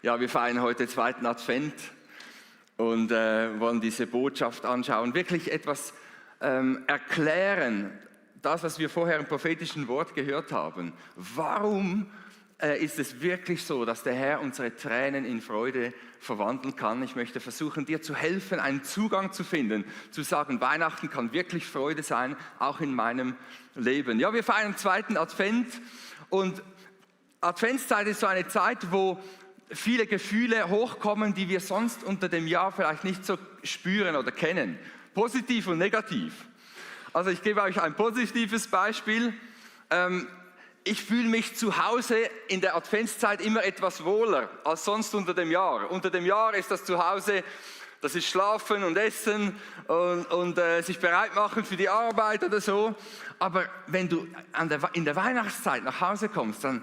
Ja, wir feiern heute zweiten Advent und wollen diese Botschaft anschauen, wirklich etwas erklären, das, was wir vorher im prophetischen Wort gehört haben. Warum ist es wirklich so, dass der Herr unsere Tränen in Freude verwandeln kann? Ich möchte versuchen, dir zu helfen, einen Zugang zu finden, zu sagen, Weihnachten kann wirklich Freude sein, auch in meinem Leben. Ja, wir feiern zweiten Advent und Adventszeit ist so eine Zeit, wo viele Gefühle hochkommen, die wir sonst unter dem Jahr vielleicht nicht so spüren oder kennen. Positiv und negativ. Also ich gebe euch ein positives Beispiel. Ich fühle mich zu Hause in der Adventszeit immer etwas wohler als sonst unter dem Jahr. Unter dem Jahr ist das Zuhause, das ist Schlafen und Essen und sich bereit machen für die Arbeit oder so. Aber wenn du in der Weihnachtszeit nach Hause kommst, dann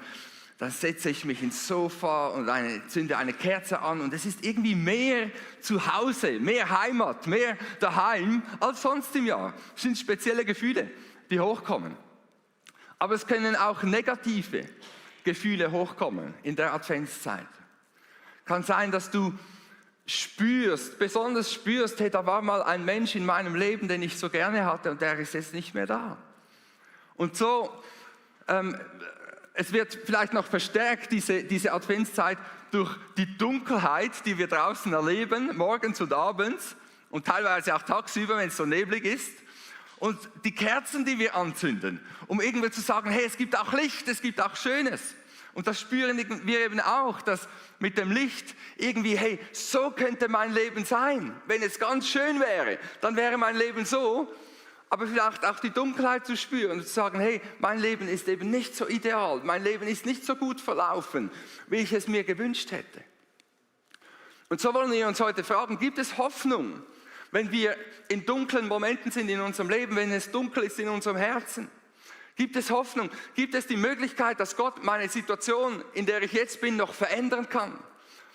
setze ich mich ins Sofa und zünde eine Kerze an und es ist irgendwie mehr zu Hause, mehr Heimat, mehr daheim als sonst im Jahr. Es sind spezielle Gefühle, die hochkommen. Aber es können auch negative Gefühle hochkommen in der Adventszeit. Kann sein, dass du besonders spürst, hey, da war mal ein Mensch in meinem Leben, den ich so gerne hatte und der ist jetzt nicht mehr da. Und so, es wird vielleicht noch verstärkt, diese Adventszeit, durch die Dunkelheit, die wir draußen erleben, morgens und abends und teilweise auch tagsüber, wenn es so neblig ist. Und die Kerzen, die wir anzünden, um irgendwie zu sagen, hey, es gibt auch Licht, es gibt auch Schönes. Und das spüren wir eben auch, dass mit dem Licht irgendwie, hey, so könnte mein Leben sein. Wenn es ganz schön wäre, dann wäre mein Leben so. Aber vielleicht auch die Dunkelheit zu spüren und zu sagen, hey, mein Leben ist eben nicht so ideal, mein Leben ist nicht so gut verlaufen, wie ich es mir gewünscht hätte. Und so wollen wir uns heute fragen, gibt es Hoffnung, wenn wir in dunklen Momenten sind in unserem Leben, wenn es dunkel ist in unserem Herzen? Gibt es Hoffnung? Gibt es die Möglichkeit, dass Gott meine Situation, in der ich jetzt bin, noch verändern kann?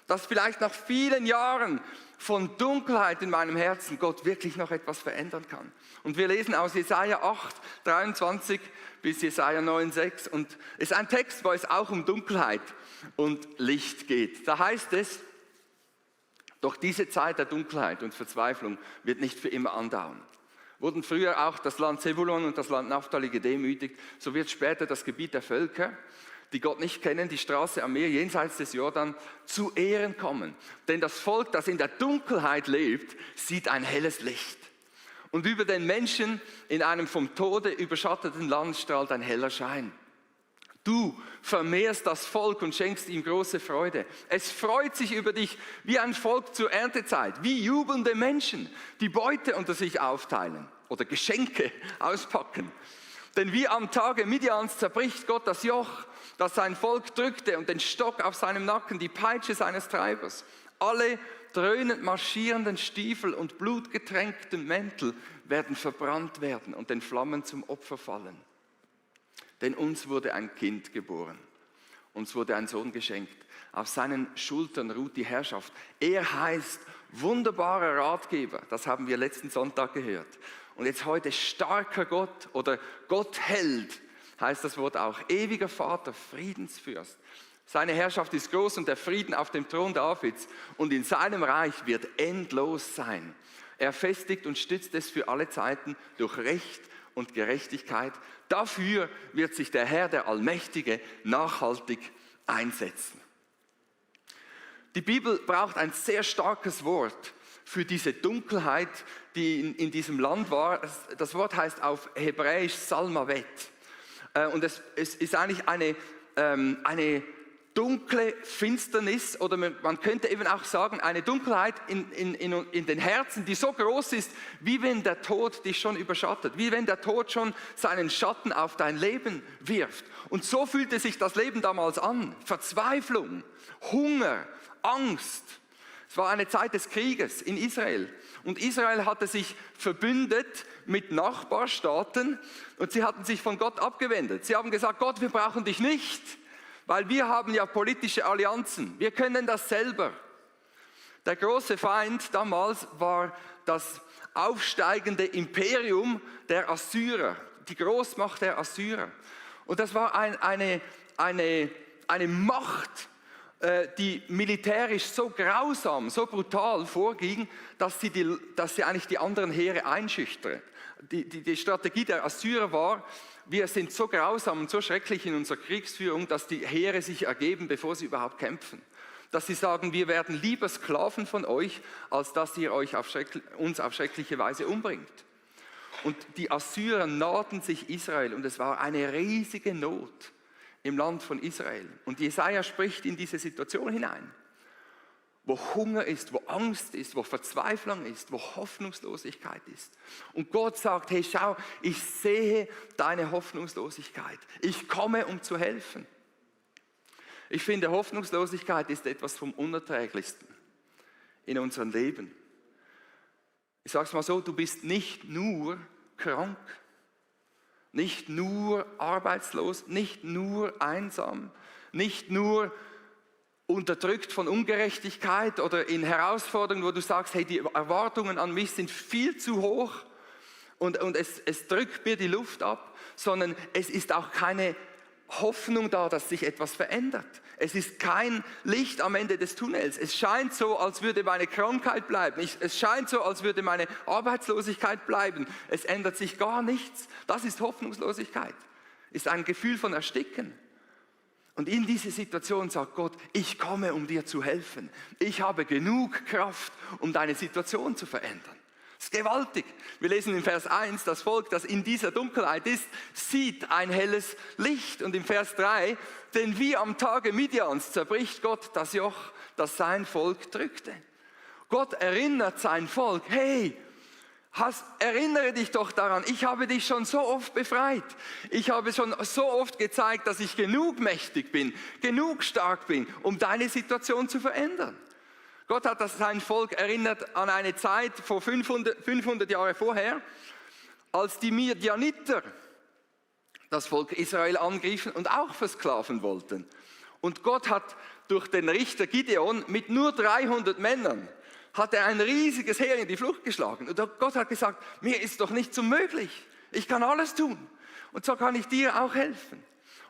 Dass vielleicht nach vielen Jahren von Dunkelheit in meinem Herzen Gott wirklich noch etwas verändern kann. Und wir lesen aus Jesaja 8, 23 bis Jesaja 9, 6. Und es ist ein Text, wo es auch um Dunkelheit und Licht geht. Da heißt es, doch diese Zeit der Dunkelheit und Verzweiflung wird nicht für immer andauern. Wurden früher auch das Land Zebulon und das Land Naphtali gedemütigt, so wird später das Gebiet der Völker, die Gott nicht kennen, die Straße am Meer jenseits des Jordan, zu Ehren kommen. Denn das Volk, das in der Dunkelheit lebt, sieht ein helles Licht. Und über den Menschen in einem vom Tode überschatteten Land strahlt ein heller Schein. Du vermehrst das Volk und schenkst ihm große Freude. Es freut sich über dich wie ein Volk zur Erntezeit, wie jubelnde Menschen, die Beute unter sich aufteilen oder Geschenke auspacken. Denn wie am Tage Midians zerbricht Gott das Joch, das sein Volk drückte und den Stock auf seinem Nacken, die Peitsche seines Treibers. Alle dröhnend marschierenden Stiefel und blutgetränkten Mäntel werden verbrannt werden und den Flammen zum Opfer fallen. Denn uns wurde ein Kind geboren, uns wurde ein Sohn geschenkt. Auf seinen Schultern ruht die Herrschaft. Er heißt wunderbarer Ratgeber, das haben wir letzten Sonntag gehört. Und jetzt heute starker Gott oder Gottheld heißt das Wort auch. Ewiger Vater, Friedensfürst. Seine Herrschaft ist groß und der Frieden auf dem Thron Davids. Und in seinem Reich wird endlos sein. Er festigt und stützt es für alle Zeiten durch Recht und Gerechtigkeit. Dafür wird sich der Herr, der Allmächtige, nachhaltig einsetzen. Die Bibel braucht ein sehr starkes Wort für diese Dunkelheit, die in diesem Land war. Das Wort heißt auf Hebräisch Salmavet. Und es ist eigentlich eine dunkle Finsternis oder man könnte eben auch sagen, eine Dunkelheit in den Herzen, die so groß ist, wie wenn der Tod dich schon überschattet, wie wenn der Tod schon seinen Schatten auf dein Leben wirft. Und so fühlte sich das Leben damals an. Verzweiflung, Hunger, Angst. Es war eine Zeit des Krieges in Israel. Und Israel hatte sich verbündet mit Nachbarstaaten und sie hatten sich von Gott abgewendet. Sie haben gesagt, Gott, wir brauchen dich nicht, weil wir haben ja politische Allianzen. Wir können das selber. Der große Feind damals war das aufsteigende Imperium der Assyrer, die Großmacht der Assyrer. Und das war eine Macht, die militärisch so grausam, so brutal vorgingen, dass sie eigentlich die anderen Heere einschüchtern. Die Strategie der Assyrer war, wir sind so grausam und so schrecklich in unserer Kriegsführung, dass die Heere sich ergeben, bevor sie überhaupt kämpfen. Dass sie sagen, wir werden lieber Sklaven von euch, als dass ihr uns auf schreckliche Weise umbringt. Und die Assyrer nahten sich Israel und es war eine riesige Not im Land von Israel. Und Jesaja spricht in diese Situation hinein, wo Hunger ist, wo Angst ist, wo Verzweiflung ist, wo Hoffnungslosigkeit ist. Und Gott sagt, hey, schau, ich sehe deine Hoffnungslosigkeit. Ich komme, um zu helfen. Ich finde, Hoffnungslosigkeit ist etwas vom Unerträglichsten in unserem Leben. Ich sage es mal so, du bist nicht nur krank, nicht nur arbeitslos, nicht nur einsam, nicht nur unterdrückt von Ungerechtigkeit oder in Herausforderungen, wo du sagst, hey, die Erwartungen an mich sind viel zu hoch und es drückt mir die Luft ab, sondern es ist auch keine Hoffnung da, dass sich etwas verändert. Es ist kein Licht am Ende des Tunnels. Es scheint so, als würde meine Krankheit bleiben. Es scheint so, als würde meine Arbeitslosigkeit bleiben. Es ändert sich gar nichts. Das ist Hoffnungslosigkeit. Ist ein Gefühl von Ersticken. Und in diese Situation sagt Gott, ich komme, um dir zu helfen. Ich habe genug Kraft, um deine Situation zu verändern. Das ist gewaltig. Wir lesen in Vers 1, das Volk, das in dieser Dunkelheit ist, sieht ein helles Licht. Und im Vers 3, denn wie am Tage Midians zerbricht Gott das Joch, das sein Volk drückte. Gott erinnert sein Volk, hey, erinnere dich doch daran, ich habe dich schon so oft befreit. Ich habe schon so oft gezeigt, dass ich genug mächtig bin, genug stark bin, um deine Situation zu verändern. Gott hat sein Volk erinnert an eine Zeit vor 500 Jahre vorher, als die Midianiter das Volk Israel angriffen und auch versklaven wollten. Und Gott hat durch den Richter Gideon mit nur 300 Männern hat er ein riesiges Heer in die Flucht geschlagen. Und Gott hat gesagt, mir ist doch nichts unmöglich. Ich kann alles tun. Und so kann ich dir auch helfen.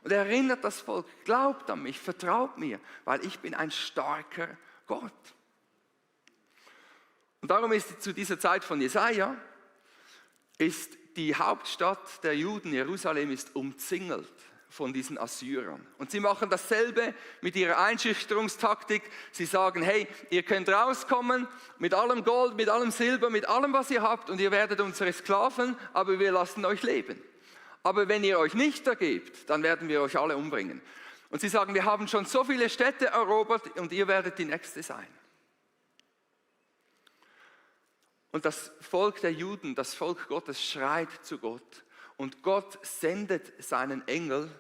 Und er erinnert das Volk, glaubt an mich, vertraut mir, weil ich bin ein starker Gott. Und darum ist zu dieser Zeit von Jesaja, ist die Hauptstadt der Juden, Jerusalem, ist umzingelt von diesen Assyrern. Und sie machen dasselbe mit ihrer Einschüchterungstaktik. Sie sagen, hey, ihr könnt rauskommen mit allem Gold, mit allem Silber, mit allem, was ihr habt und ihr werdet unsere Sklaven, aber wir lassen euch leben. Aber wenn ihr euch nicht ergebt, dann werden wir euch alle umbringen. Und sie sagen, wir haben schon so viele Städte erobert und ihr werdet die Nächste sein. Und das Volk der Juden, das Volk Gottes schreit zu Gott. Und Gott sendet seinen Engel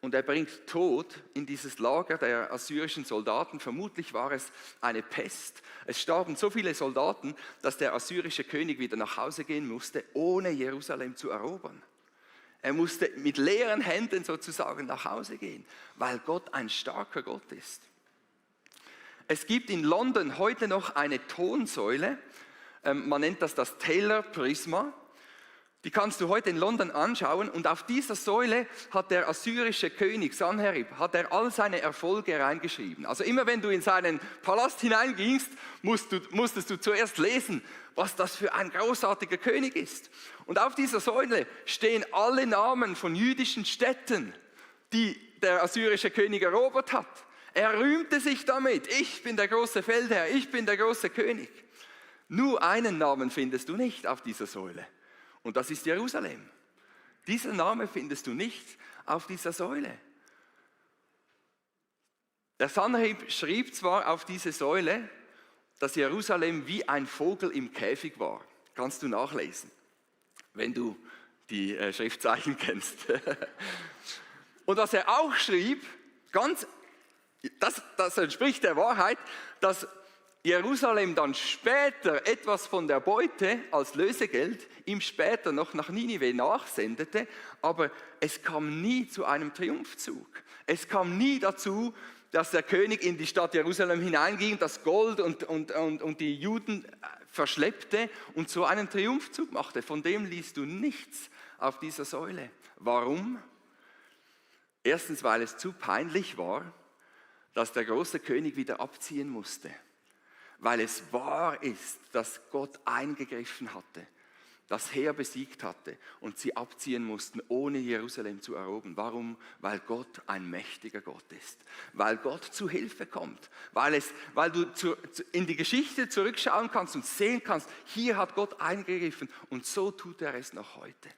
und er bringt Tod in dieses Lager der assyrischen Soldaten. Vermutlich war es eine Pest. Es starben so viele Soldaten, dass der assyrische König wieder nach Hause gehen musste, ohne Jerusalem zu erobern. Er musste mit leeren Händen sozusagen nach Hause gehen, weil Gott ein starker Gott ist. Es gibt in London heute noch eine Tonsäule, man nennt das Taylor Prisma. Die kannst du heute in London anschauen und auf dieser Säule hat der assyrische König Sanherib hat er all seine Erfolge reingeschrieben. Also immer wenn du in seinen Palast hineingingst, musstest du zuerst lesen, was das für ein großartiger König ist. Und auf dieser Säule stehen alle Namen von jüdischen Städten, die der assyrische König erobert hat. Er rühmte sich damit, ich bin der große Feldherr, ich bin der große König. Nur einen Namen findest du nicht auf dieser Säule und das ist Jerusalem. Diesen Namen findest du nicht auf dieser Säule. Der Sanherib schrieb zwar auf diese Säule, dass Jerusalem wie ein Vogel im Käfig war. Kannst du nachlesen, wenn du die Schriftzeichen kennst. Und was er auch schrieb, das entspricht der Wahrheit, dass Jerusalem dann später etwas von der Beute als Lösegeld ihm später noch nach Ninive nachsendete, aber es kam nie zu einem Triumphzug. Es kam nie dazu, dass der König in die Stadt Jerusalem hineinging, das Gold und die Juden verschleppte und so einen Triumphzug machte. Von dem liest du nichts auf dieser Säule. Warum? Erstens, weil es zu peinlich war, dass der große König wieder abziehen musste, weil es wahr ist, dass Gott eingegriffen hatte, das Heer besiegt hatte und sie abziehen mussten, ohne Jerusalem zu erobern. Warum? Weil Gott ein mächtiger Gott ist, weil Gott zu Hilfe kommt, weil du in die Geschichte zurückschauen kannst und sehen kannst, hier hat Gott eingegriffen und so tut er es noch heute.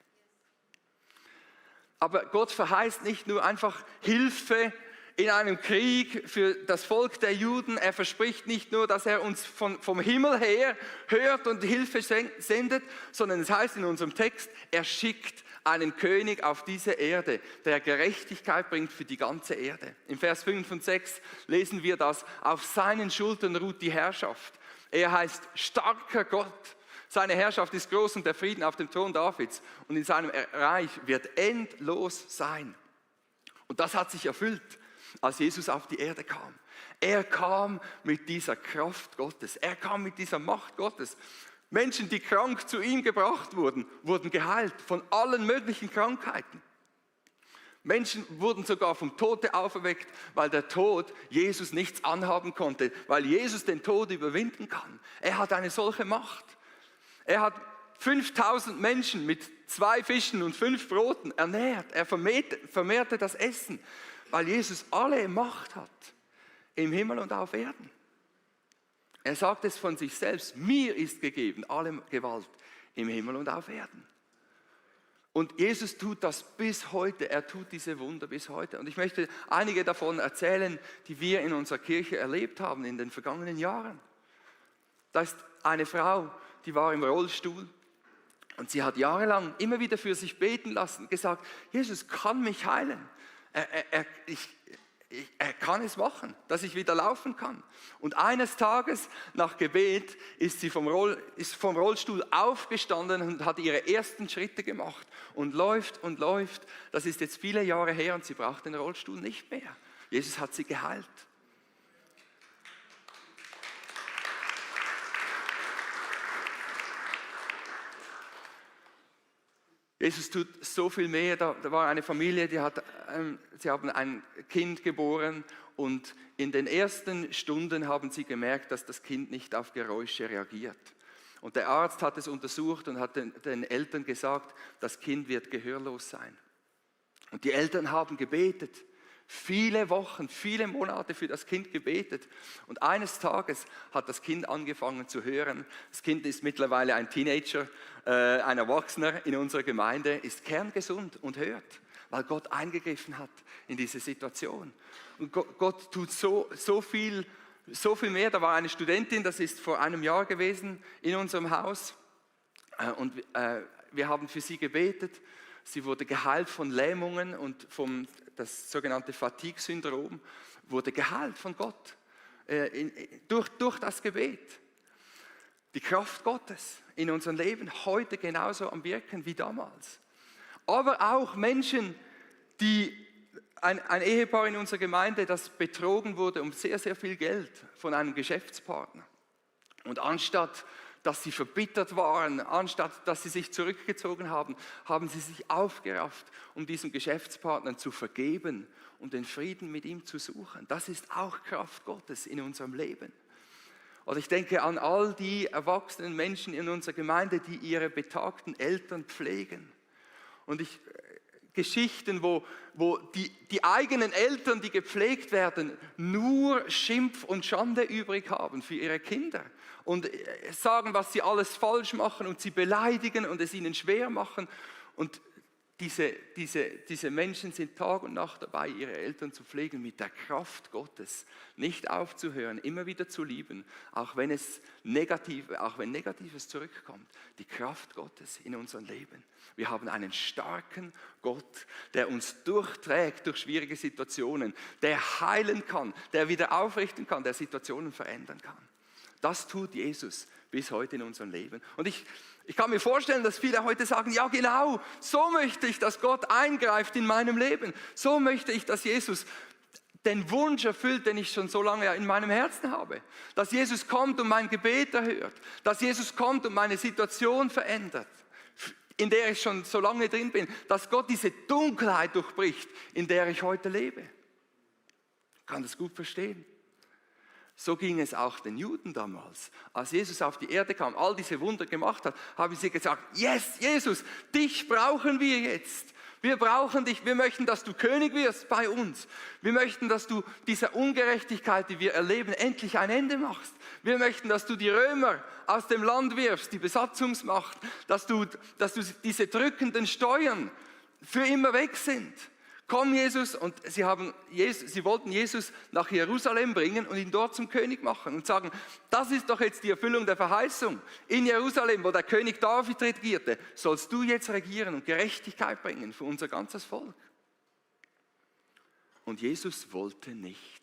Aber Gott verheißt nicht nur einfach Hilfe in einem Krieg für das Volk der Juden. Er verspricht nicht nur, dass er uns vom Himmel her hört und Hilfe sendet, sondern es heißt in unserem Text, er schickt einen König auf diese Erde, der Gerechtigkeit bringt für die ganze Erde. Im Vers 5 und 6 lesen wir das, auf seinen Schultern ruht die Herrschaft. Er heißt starker Gott. Seine Herrschaft ist groß und der Frieden auf dem Thron Davids und in seinem Reich wird endlos sein. Und das hat sich erfüllt, als Jesus auf die Erde kam. Er kam mit dieser Kraft Gottes, er kam mit dieser Macht Gottes. Menschen, die krank zu ihm gebracht wurden, wurden geheilt von allen möglichen Krankheiten. Menschen wurden sogar vom Tode auferweckt, weil der Tod Jesus nichts anhaben konnte, weil Jesus den Tod überwinden kann. Er hat eine solche Macht. Er hat 5000 Menschen mit 2 Fischen und 5 Broten ernährt. Er vermehrte das Essen, weil Jesus alle Macht hat, im Himmel und auf Erden. Er sagt es von sich selbst, mir ist gegeben alle Gewalt im Himmel und auf Erden. Und Jesus tut das bis heute, er tut diese Wunder bis heute. Und ich möchte einige davon erzählen, die wir in unserer Kirche erlebt haben in den vergangenen Jahren. Da ist eine Frau, die war im Rollstuhl und sie hat jahrelang immer wieder für sich beten lassen, gesagt, Jesus kann mich heilen. Er kann es machen, dass ich wieder laufen kann. Und eines Tages nach Gebet ist sie vom Rollstuhl aufgestanden und hat ihre ersten Schritte gemacht und läuft und läuft. Das ist jetzt viele Jahre her und sie braucht den Rollstuhl nicht mehr. Jesus hat sie geheilt. Jesus tut so viel mehr. Da war eine Familie, sie haben ein Kind geboren und in den ersten Stunden haben sie gemerkt, dass das Kind nicht auf Geräusche reagiert. Und der Arzt hat es untersucht und hat den Eltern gesagt, das Kind wird gehörlos sein. Und die Eltern haben gebetet. Viele Wochen, viele Monate für das Kind gebetet und eines Tages hat das Kind angefangen zu hören. Das Kind ist mittlerweile ein Teenager, ein Erwachsener in unserer Gemeinde, ist kerngesund und hört, weil Gott eingegriffen hat in diese Situation. Und Gott tut so viel mehr. Da war eine Studentin, das ist vor einem Jahr gewesen in unserem Haus und wir haben für sie gebetet. Sie wurde geheilt von Lähmungen und das sogenannte Fatigue-Syndrom wurde geheilt von Gott durch das Gebet. Die Kraft Gottes in unserem Leben heute genauso am Wirken wie damals. Aber auch Menschen, ein Ehepaar in unserer Gemeinde, das betrogen wurde um sehr, sehr viel Geld von einem Geschäftspartner. Und anstatt dass sie verbittert waren, anstatt dass sie sich zurückgezogen haben, haben sie sich aufgerafft, um diesem Geschäftspartner zu vergeben und den Frieden mit ihm zu suchen. Das ist auch Kraft Gottes in unserem Leben. Oder ich denke an all die erwachsenen Menschen in unserer Gemeinde, die ihre betagten Eltern pflegen. Und Geschichten, wo die eigenen Eltern, die gepflegt werden, nur Schimpf und Schande übrig haben für ihre Kinder und sagen, was sie alles falsch machen und sie beleidigen und es ihnen schwer machen. Und diese Menschen sind Tag und Nacht dabei, ihre Eltern zu pflegen, mit der Kraft Gottes nicht aufzuhören, immer wieder zu lieben, auch wenn Negatives zurückkommt. Die Kraft Gottes in unserem Leben. Wir haben einen starken Gott, der uns durchträgt durch schwierige Situationen, der heilen kann, der wieder aufrichten kann, der Situationen verändern kann. Das tut Jesus bis heute in unserem Leben. Und ich kann mir vorstellen, dass viele heute sagen, ja genau, so möchte ich, dass Gott eingreift in meinem Leben. So möchte ich, dass Jesus den Wunsch erfüllt, den ich schon so lange in meinem Herzen habe. Dass Jesus kommt und mein Gebet erhört. Dass Jesus kommt und meine Situation verändert, in der ich schon so lange drin bin. Dass Gott diese Dunkelheit durchbricht, in der ich heute lebe. Ich kann das gut verstehen. So ging es auch den Juden damals. Als Jesus auf die Erde kam, all diese Wunder gemacht hat, haben sie gesagt, yes, Jesus, dich brauchen wir jetzt. Wir brauchen dich, wir möchten, dass du König wirst bei uns. Wir möchten, dass du dieser Ungerechtigkeit, die wir erleben, endlich ein Ende machst. Wir möchten, dass du die Römer aus dem Land wirfst, die Besatzungsmacht, dass du diese drückenden Steuern für immer weg sind. Komm, Jesus, und sie wollten Jesus nach Jerusalem bringen und ihn dort zum König machen und sagen, das ist doch jetzt die Erfüllung der Verheißung. In Jerusalem, wo der König David regierte, sollst du jetzt regieren und Gerechtigkeit bringen für unser ganzes Volk. Und Jesus wollte nicht.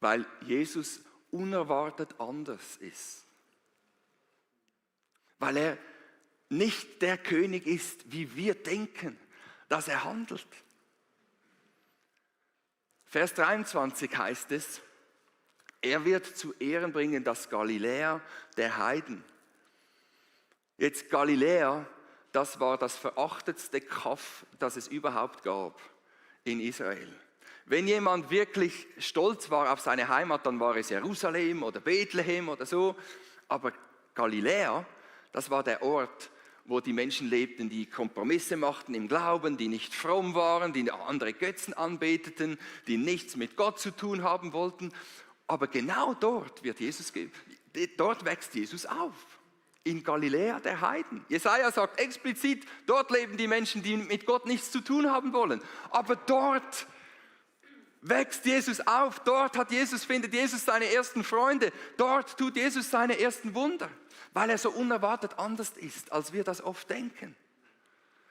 Weil Jesus unerwartet anders ist. Weil er nicht der König ist, wie wir denken, dass er handelt. Vers 23 heißt es, er wird zu Ehren bringen das Galiläa der Heiden. Jetzt Galiläa, das war das verachtetste Kaff, das es überhaupt gab in Israel. Wenn jemand wirklich stolz war auf seine Heimat, dann war es Jerusalem oder Bethlehem oder so. Aber Galiläa, das war der Ort, wo die Menschen lebten, die Kompromisse machten im Glauben, die nicht fromm waren, die andere Götzen anbeteten, die nichts mit Gott zu tun haben wollten. Aber genau dort dort wächst Jesus auf. In Galiläa der Heiden. Jesaja sagt explizit, dort leben die Menschen, die mit Gott nichts zu tun haben wollen. Aber dort wächst Jesus auf. Dort findet Jesus seine ersten Freunde. Dort tut Jesus seine ersten Wunder. Weil er so unerwartet anders ist, als wir das oft denken.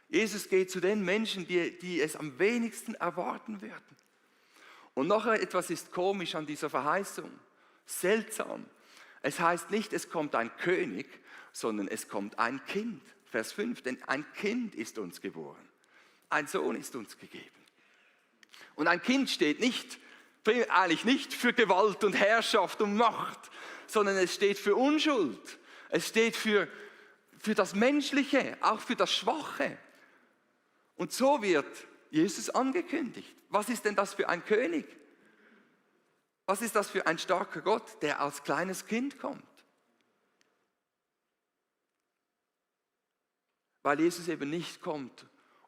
Jesus geht zu den Menschen, die es am wenigsten erwarten werden. Und noch etwas ist komisch an dieser Verheißung. Seltsam. Es heißt nicht, es kommt ein König, sondern es kommt ein Kind. Vers 5, denn ein Kind ist uns geboren. Ein Sohn ist uns gegeben. Und ein Kind steht eigentlich nicht für Gewalt und Herrschaft und Macht, sondern es steht für Unschuld. Es steht für das Menschliche, auch für das Schwache. Und so wird Jesus angekündigt. Was ist denn das für ein König? Was ist das für ein starker Gott, der als kleines Kind kommt? Weil Jesus eben nicht kommt,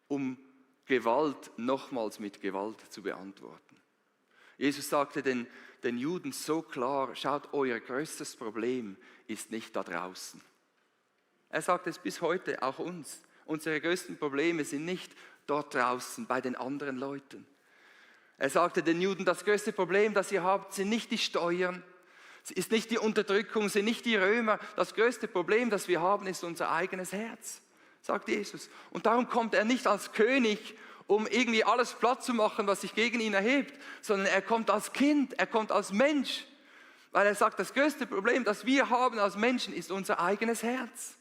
um Gewalt nochmals mit Gewalt zu beantworten. Jesus sagte den Juden so klar, schaut, euer größtes Problem ist nicht da draußen. Er sagt es bis heute auch uns. Unsere größten Probleme sind nicht dort draußen bei den anderen Leuten. Er sagte den Juden, das größte Problem, das ihr habt, sind nicht die Steuern, ist nicht die Unterdrückung, sind nicht die Römer. Das größte Problem, das wir haben, ist unser eigenes Herz, sagt Jesus. Und darum kommt er nicht als König, um irgendwie alles platt zu machen, was sich gegen ihn erhebt, sondern er kommt als Kind, er kommt als Mensch. Weil er sagt, das größte Problem, das wir haben als Menschen, ist unser eigenes Herz.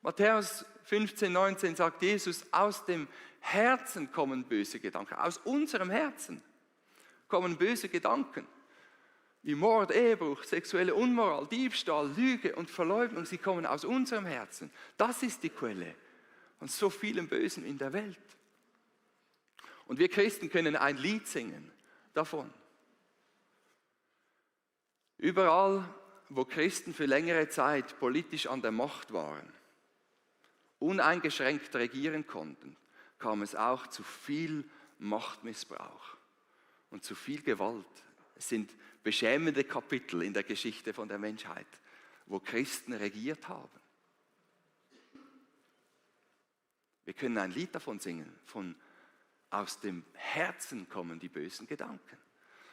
Matthäus 15, 19 sagt Jesus, aus dem Herzen kommen böse Gedanken. Aus unserem Herzen kommen böse Gedanken. Wie Mord, Ehebruch, sexuelle Unmoral, Diebstahl, Lüge und Verleugnung, sie kommen aus unserem Herzen. Das ist die Quelle von so vielem Bösen in der Welt. Und wir Christen können ein Lied singen davon. Überall, wo Christen für längere Zeit politisch an der Macht waren, uneingeschränkt regieren konnten, kam es auch zu viel Machtmissbrauch und zu viel Gewalt. Es sind beschämende Kapitel in der Geschichte von der Menschheit, wo Christen regiert haben. Wir können ein Lied davon singen, aus dem Herzen kommen die bösen Gedanken.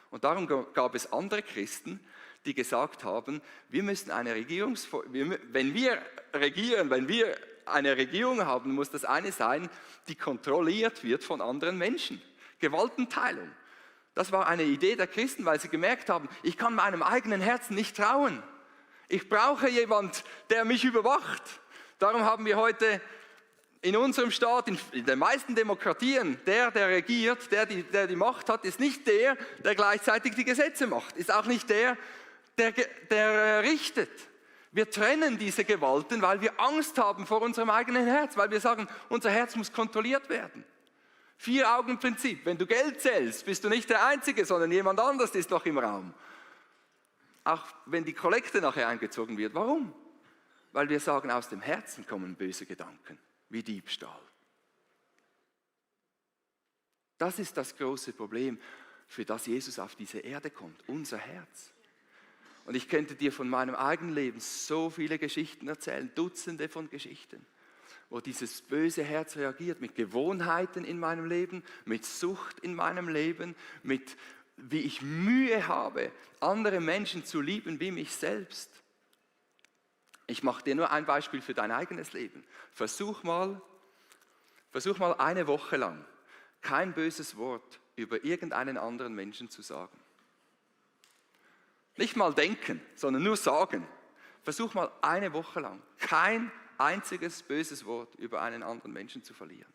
Und darum gab es andere Christen, die gesagt haben, wir müssen wenn wir regieren, wenn wir eine Regierung haben, muss das eine sein, die kontrolliert wird von anderen Menschen. Gewaltenteilung. Das war eine Idee der Christen, weil sie gemerkt haben, ich kann meinem eigenen Herzen nicht trauen. Ich brauche jemanden, der mich überwacht. Darum haben wir heute in unserem Staat, in den meisten Demokratien, der regiert, der die Macht hat, ist nicht der gleichzeitig die Gesetze macht. Ist auch nicht der richtet. Wir trennen diese Gewalten, weil wir Angst haben vor unserem eigenen Herz, weil wir sagen, unser Herz muss kontrolliert werden. 4-Augen-Prinzip. Wenn du Geld zählst, bist du nicht der Einzige, sondern jemand anderes ist noch im Raum. Auch wenn die Kollekte nachher eingezogen wird. Warum? Weil wir sagen, aus dem Herzen kommen böse Gedanken, wie Diebstahl. Das ist das große Problem, für das Jesus auf diese Erde kommt, unser Herz. Und ich könnte dir von meinem eigenen Leben so viele Geschichten erzählen, Dutzende von Geschichten, wo dieses böse Herz reagiert mit Gewohnheiten in meinem Leben, mit Sucht in meinem Leben, mit wie ich Mühe habe, andere Menschen zu lieben wie mich selbst. Ich mache dir nur ein Beispiel für dein eigenes Leben. Versuch mal eine Woche lang kein böses Wort über irgendeinen anderen Menschen zu sagen. Nicht mal denken, sondern nur sagen. Versuch mal eine Woche lang kein einziges böses Wort über einen anderen Menschen zu verlieren.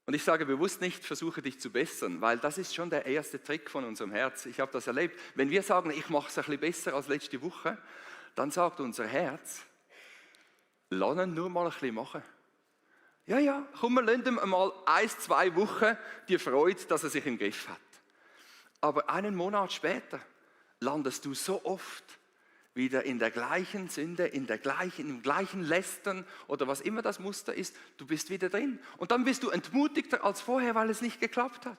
Und ich sage bewusst nicht, versuche dich zu bessern, weil das ist schon der erste Trick von unserem Herz. Ich habe das erlebt. Wenn wir sagen, ich mache es ein bisschen besser als letzte Woche, dann sagt unser Herz, lass ihn nur mal ein bisschen machen. Ja, komm, wir lassen ihm mal 1-2 Wochen die Freude, dass er sich im Griff hat. Aber einen Monat später landest du so oft wieder in der gleichen Sünde, im gleichen Lästern oder was immer das Muster ist, du bist wieder drin. Und dann bist du entmutigter als vorher, weil es nicht geklappt hat.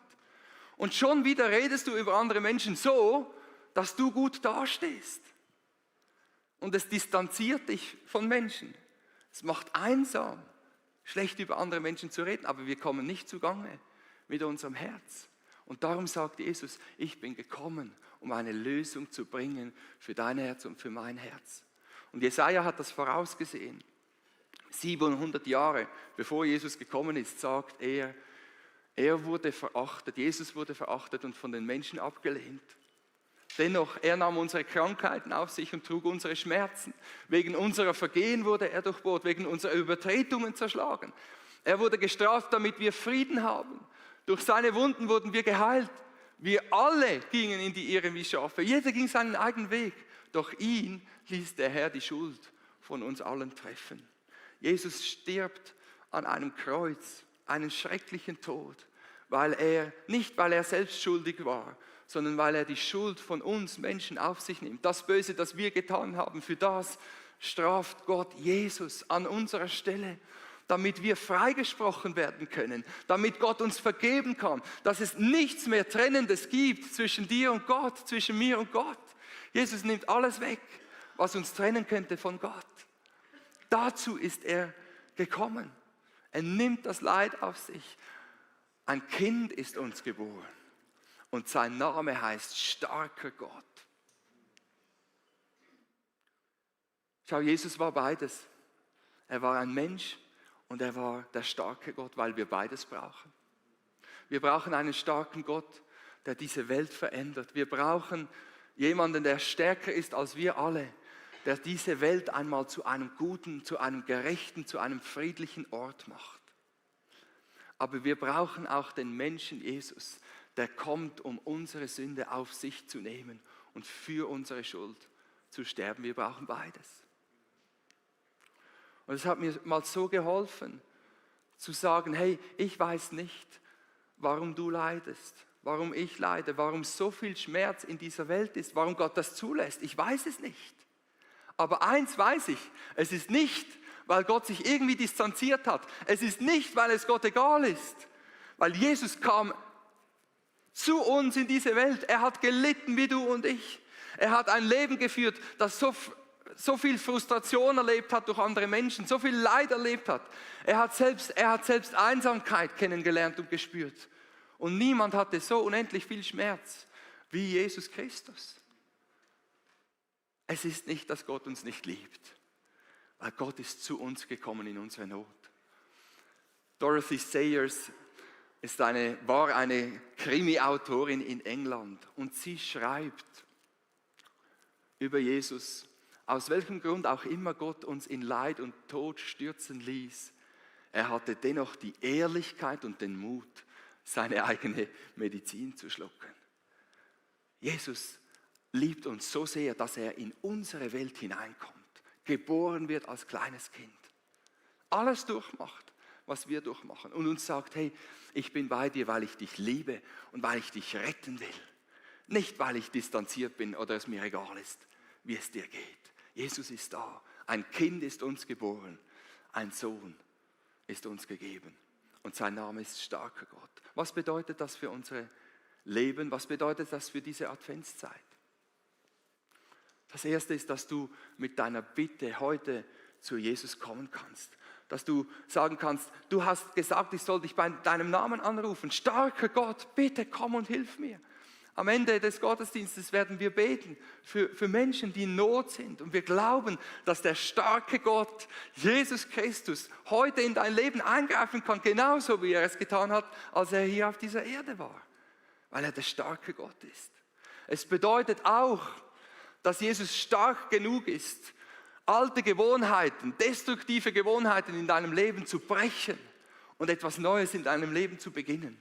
Und schon wieder redest du über andere Menschen so, dass du gut dastehst. Und es distanziert dich von Menschen. Es macht einsam, schlecht über andere Menschen zu reden, aber wir kommen nicht zugange mit unserem Herz. Und darum sagt Jesus, ich bin gekommen, um eine Lösung zu bringen für dein Herz und für mein Herz. Und Jesaja hat das vorausgesehen. 700 Jahre bevor Jesus gekommen ist, sagt er wurde verachtet, Jesus wurde verachtet und von den Menschen abgelehnt. Dennoch, er nahm unsere Krankheiten auf sich und trug unsere Schmerzen. Wegen unserer Vergehen wurde er durchbohrt, wegen unserer Übertretungen zerschlagen. Er wurde gestraft, damit wir Frieden haben. Durch seine Wunden wurden wir geheilt. Wir alle gingen in die Irre wie Schafe. Jeder ging seinen eigenen Weg. Doch ihn ließ der Herr die Schuld von uns allen treffen. Jesus stirbt an einem Kreuz, einen schrecklichen Tod, nicht weil er selbst schuldig war, sondern weil er die Schuld von uns Menschen auf sich nimmt. Das Böse, das wir getan haben, für das straft Gott Jesus an unserer Stelle, damit wir freigesprochen werden können, damit Gott uns vergeben kann, dass es nichts mehr Trennendes gibt zwischen dir und Gott, zwischen mir und Gott. Jesus nimmt alles weg, was uns trennen könnte von Gott. Dazu ist er gekommen. Er nimmt das Leid auf sich. Ein Kind ist uns geboren und sein Name heißt starker Gott. Schau, Jesus war beides. Er war ein Mensch und er war der starke Gott, weil wir beides brauchen. Wir brauchen einen starken Gott, der diese Welt verändert. Wir brauchen jemanden, der stärker ist als wir alle, der diese Welt einmal zu einem guten, zu einem gerechten, zu einem friedlichen Ort macht. Aber wir brauchen auch den Menschen Jesus, der kommt, um unsere Sünde auf sich zu nehmen und für unsere Schuld zu sterben. Wir brauchen beides. Und es hat mir mal so geholfen, zu sagen, hey, ich weiß nicht, warum du leidest, warum ich leide, warum so viel Schmerz in dieser Welt ist, warum Gott das zulässt. Ich weiß es nicht. Aber eins weiß ich, es ist nicht, weil Gott sich irgendwie distanziert hat. Es ist nicht, weil es Gott egal ist. Weil Jesus kam zu uns in diese Welt. Er hat gelitten wie du und ich. Er hat ein Leben geführt, das so viel Frustration erlebt hat durch andere Menschen, so viel Leid erlebt hat. Er hat selbst Einsamkeit kennengelernt und gespürt. Und niemand hatte so unendlich viel Schmerz wie Jesus Christus. Es ist nicht, dass Gott uns nicht liebt, weil Gott ist zu uns gekommen in unsere Not. Dorothy Sayers war eine Krimi-Autorin in England und sie schreibt über Jesus, aus welchem Grund auch immer Gott uns in Leid und Tod stürzen ließ, er hatte dennoch die Ehrlichkeit und den Mut, seine eigene Medizin zu schlucken. Jesus liebt uns so sehr, dass er in unsere Welt hineinkommt, geboren wird als kleines Kind, alles durchmacht, was wir durchmachen und uns sagt, hey, ich bin bei dir, weil ich dich liebe und weil ich dich retten will. Nicht, weil ich distanziert bin oder es mir egal ist, wie es dir geht. Jesus ist da. Ein Kind ist uns geboren. Ein Sohn ist uns gegeben. Und sein Name ist starker Gott. Was bedeutet das für unser Leben? Was bedeutet das für diese Adventszeit? Das Erste ist, dass du mit deiner Bitte heute zu Jesus kommen kannst. Dass du sagen kannst, du hast gesagt, ich soll dich bei deinem Namen anrufen. Starker Gott, bitte komm und hilf mir. Am Ende des Gottesdienstes werden wir beten für Menschen, die in Not sind. Und wir glauben, dass der starke Gott, Jesus Christus, heute in dein Leben eingreifen kann, genauso wie er es getan hat, als er hier auf dieser Erde war. Weil er der starke Gott ist. Es bedeutet auch, dass Jesus stark genug ist, alte Gewohnheiten, destruktive Gewohnheiten in deinem Leben zu brechen und etwas Neues in deinem Leben zu beginnen.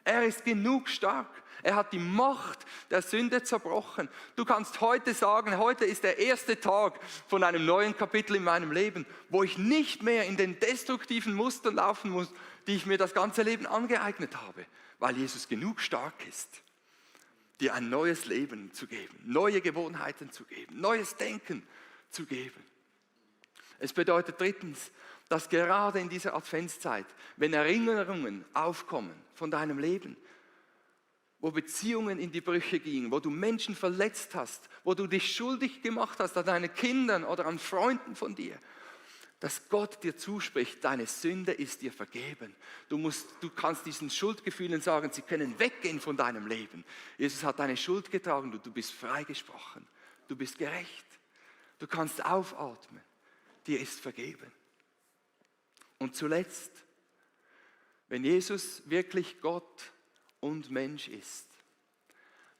Er ist genug stark. Er hat die Macht der Sünde zerbrochen. Du kannst heute sagen, heute ist der erste Tag von einem neuen Kapitel in meinem Leben, wo ich nicht mehr in den destruktiven Mustern laufen muss, die ich mir das ganze Leben angeeignet habe, weil Jesus genug stark ist, dir ein neues Leben zu geben, neue Gewohnheiten zu geben, neues Denken zu geben. Es bedeutet drittens, dass gerade in dieser Adventszeit, wenn Erinnerungen aufkommen von deinem Leben, wo Beziehungen in die Brüche gingen, wo du Menschen verletzt hast, wo du dich schuldig gemacht hast an deinen Kindern oder an Freunden von dir, dass Gott dir zuspricht, deine Sünde ist dir vergeben. Du kannst diesen Schuldgefühlen sagen, sie können weggehen von deinem Leben. Jesus hat deine Schuld getragen, du bist freigesprochen, du bist gerecht, du kannst aufatmen, dir ist vergeben. Und zuletzt, wenn Jesus wirklich Gott und Mensch ist,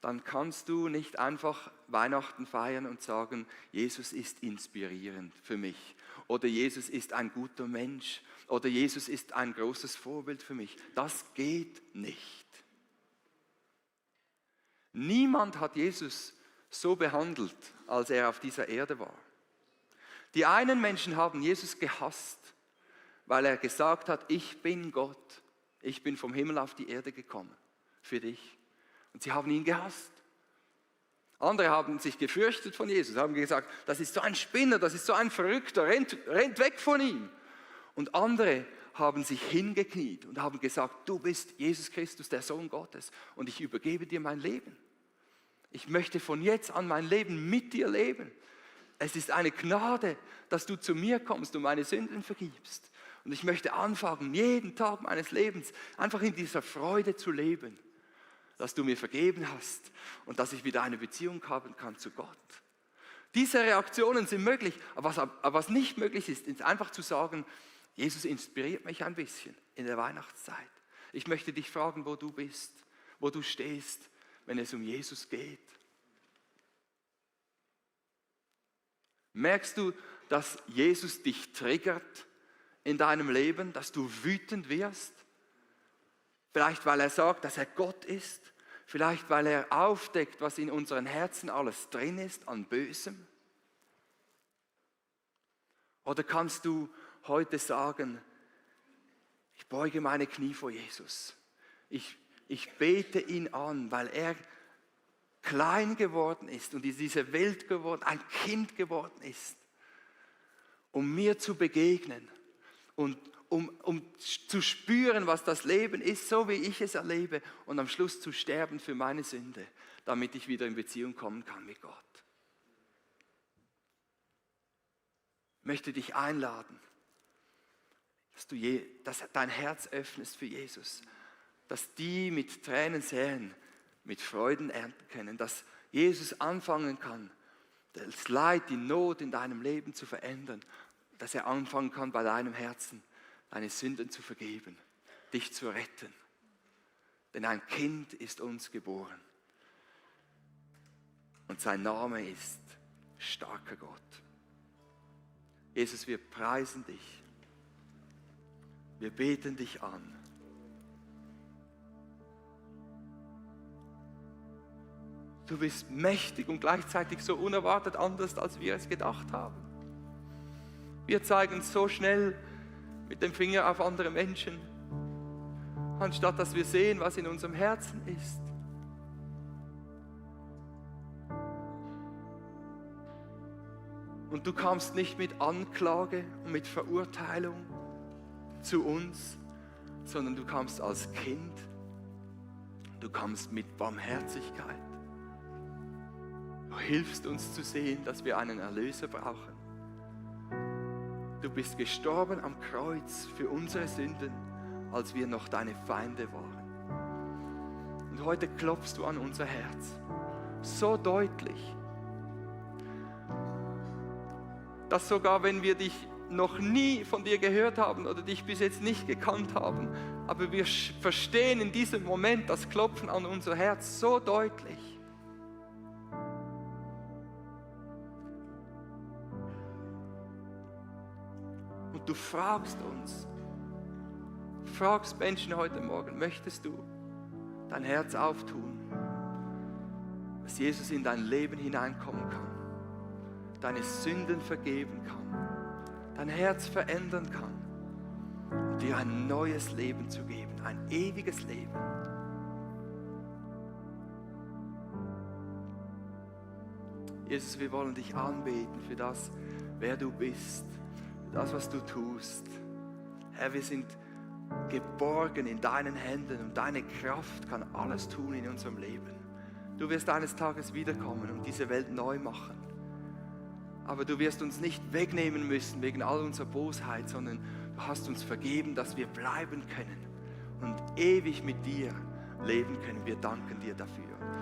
dann kannst du nicht einfach Weihnachten feiern und sagen, Jesus ist inspirierend für mich oder Jesus ist ein guter Mensch oder Jesus ist ein großes Vorbild für mich. Das geht nicht. Niemand hat Jesus so behandelt, als er auf dieser Erde war. Die einen Menschen haben Jesus gehasst, weil er gesagt hat, ich bin Gott, ich bin vom Himmel auf die Erde gekommen für dich. Und sie haben ihn gehasst. Andere haben sich gefürchtet von Jesus, haben gesagt, das ist so ein Spinner, das ist so ein Verrückter, rennt weg von ihm. Und andere haben sich hingekniet und haben gesagt, du bist Jesus Christus, der Sohn Gottes, und ich übergebe dir mein Leben. Ich möchte von jetzt an mein Leben mit dir leben. Es ist eine Gnade, dass du zu mir kommst und meine Sünden vergibst. Und ich möchte anfangen, jeden Tag meines Lebens einfach in dieser Freude zu leben, dass du mir vergeben hast und dass ich wieder eine Beziehung haben kann zu Gott. Diese Reaktionen sind möglich, aber was nicht möglich ist, ist einfach zu sagen, Jesus inspiriert mich ein bisschen in der Weihnachtszeit. Ich möchte dich fragen, wo du bist, wo du stehst, wenn es um Jesus geht. Merkst du, dass Jesus dich triggert in deinem Leben, dass du wütend wirst? Vielleicht, weil er sagt, dass er Gott ist. Vielleicht, weil er aufdeckt, was in unseren Herzen alles drin ist an Bösem. Oder kannst du heute sagen, ich beuge meine Knie vor Jesus. Ich bete ihn an, weil er klein geworden ist und in diese Welt geworden, ein Kind geworden ist, um mir zu begegnen und um zu spüren, was das Leben ist, so wie ich es erlebe und am Schluss zu sterben für meine Sünde, damit ich wieder in Beziehung kommen kann mit Gott. Ich möchte dich einladen, dass dein Herz öffnest für Jesus, dass die mit Tränen säen, mit Freuden ernten können, dass Jesus anfangen kann, das Leid, die Not in deinem Leben zu verändern, dass er anfangen kann, bei deinem Herzen deine Sünden zu vergeben, dich zu retten. Denn ein Kind ist uns geboren und sein Name ist starker Gott. Jesus, wir preisen dich, wir beten dich an. Du bist mächtig und gleichzeitig so unerwartet anders, als wir es gedacht haben. Wir zeigen so schnell mit dem Finger auf andere Menschen, anstatt dass wir sehen, was in unserem Herzen ist. Und du kamst nicht mit Anklage und mit Verurteilung zu uns, sondern du kamst als Kind. Du kamst mit Barmherzigkeit. Du hilfst uns zu sehen, dass wir einen Erlöser brauchen. Du bist gestorben am Kreuz für unsere Sünden, als wir noch deine Feinde waren. Und heute klopfst du an unser Herz. So deutlich, dass sogar wenn wir dich noch nie von dir gehört haben oder dich bis jetzt nicht gekannt haben, aber wir verstehen in diesem Moment das Klopfen an unser Herz so deutlich. Und du fragst uns, fragst Menschen heute Morgen, möchtest du dein Herz auftun, dass Jesus in dein Leben hineinkommen kann, deine Sünden vergeben kann, dein Herz verändern kann und dir ein neues Leben zu geben, ein ewiges Leben. Jesus, wir wollen dich anbeten für das, wer du bist, für das, was du tust. Herr, wir sind geborgen in deinen Händen und deine Kraft kann alles tun in unserem Leben. Du wirst eines Tages wiederkommen und diese Welt neu machen. Aber du wirst uns nicht wegnehmen müssen wegen all unserer Bosheit, sondern du hast uns vergeben, dass wir bleiben können und ewig mit dir leben können. Wir danken dir dafür.